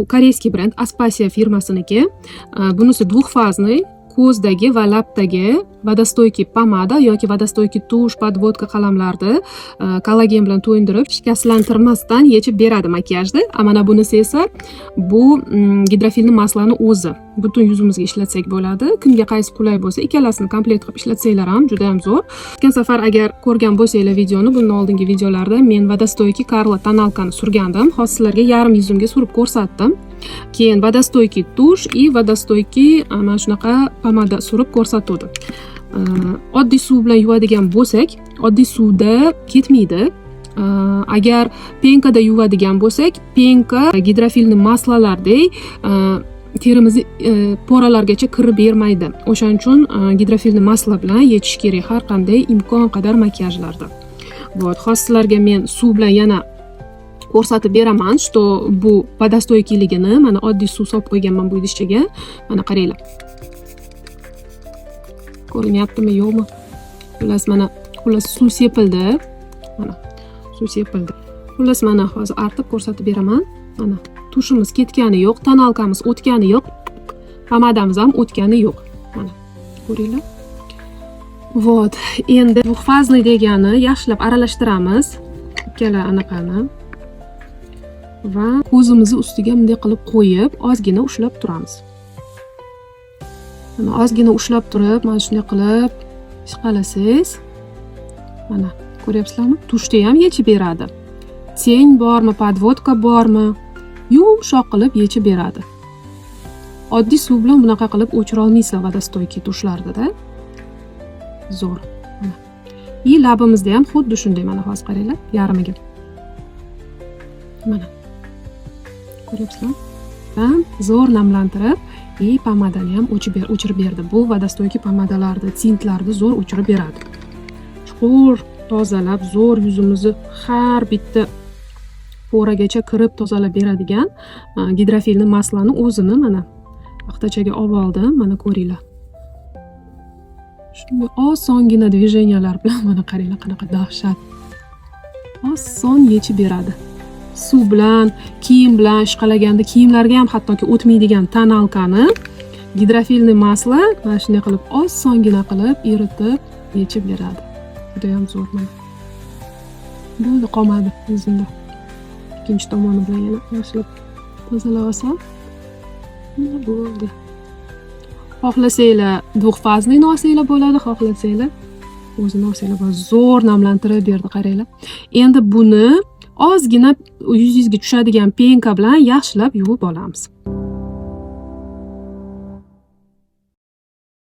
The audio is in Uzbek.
Корейский brend, Aspasiya firmasiniki. Bunisi двухфазный, ko'zdagi va labdagi водостойкий pomada yoki водостойкий тушь, подводка qalamlarni kollagen bilan to'yindirib, shikastlantirmasdan yechib beradi makiyajni. A mana bunisi esa bu гидрофильный масло ni o'zi butun yuzimizga ishlatsak bo'ladi. Kimga qaysi qulay bo'lsa, ikkalasini komplekt qilib ishlatsanglar ham juda ham zo'r. O'tgan safar, agar ko'rgan bo'lsanglar videoni, bundan oldingi videolarda men водостойкий Karla тоналка ni surgandim. Hozir sizlarga yarim yuzimga surib ko'rsatdim. Keyin водостойкий тушь и водостойкий mana shunaqa pomada surib ko'rsatuvdim. Oddiy suv bilan yuvadigan bo'lsak, oddiy suvda ketmaydi. Agar пенка da yuvadigan bo'lsak, пенка гидрофильный масло lardek terimizni пора largacha kirib bermaydi. O'shaning uchun гидрофильный масло bilan yechish kerak har qanday imkon qadar makiyajlarda. Вот, hozir sizlarga men suv bilan yana ko'rsatib beraman, что bu водостойкий ligini. Mana, oddiy suv solib qo'yganman bu idishchaga. Mana, qaranglar, ko'rinyaptimi, yo'qmi? Xullas, mana, xullas, suv sepildi. Mana, suv sepildi. Xullas, mana, hozir artib ko'rsatib beraman. Mana, тушь imiz ketgani yo'q, тоналка miz o'tgani yo'q, pomadamiz ham o'tgani yo'q. Mana, ko'ringlar. Вот, endi двухфазный degani yaxshilab aralashtiramiz ikkala anaqani va ko'zimizni ustiga bunday qilib qo'yib, ozgina ushlab turamiz. Mana, ozgina ushlab turib, mana shunday qilib ishqalasangiz, mana, ko'ryapsizlarmi, тушь ni ham yechib beradi. Тень bormi, подводка bormi, yumshoq qilib yechib beradi. Oddiy suv bilan bunaqa qilib o'chira olmaysizlar водостойкий тушь lardida. Zo'r. Mana. И labimizda ham xuddi shunday. Mana, hozir qaranglar, yarmiga. Mana, ko'ryapsizlarmi? Zo'r namlantirib и pomadani ham o'chirib berdi. Bu водостойкий pomadalarni, tintlarni zo'r o'chirib beradi, chuqur tozalab, zo'r yuzimizni har bitta пора gacha kirib tozalab beradigan гидрофильный масло ni o'zini mana paxtachaga olib oldim. Mana, ko'ringlar, shunday osongina движения lar bilan, mana, qaranglar, qanaqa dahshat oson yechib beradi. Suv bilan, kiyim bilan ishqalaganda kiyimlarga ham hattoki o'tmaydigan тоналка ni гидрофильный масло mana shunday qilib osongina qilib eritib yechib beradi. Judayam zo'r. Mana, bo'ldi, qolmadi yuzimda. Ikkinchi tomoni bilan yana yaxshilab tozalab olsam, mana, bo'ldi. Xohlasanglar, двухфазный ni olsanglar bo'ladi, xohlasanglar, o'zini olsanglar bo'ladi. Zo'r namlantirib berdi, qaranglar. Endi buni ozgina yuzingizga tushadigan пенка bilan yaxshilab yuvib olamiz.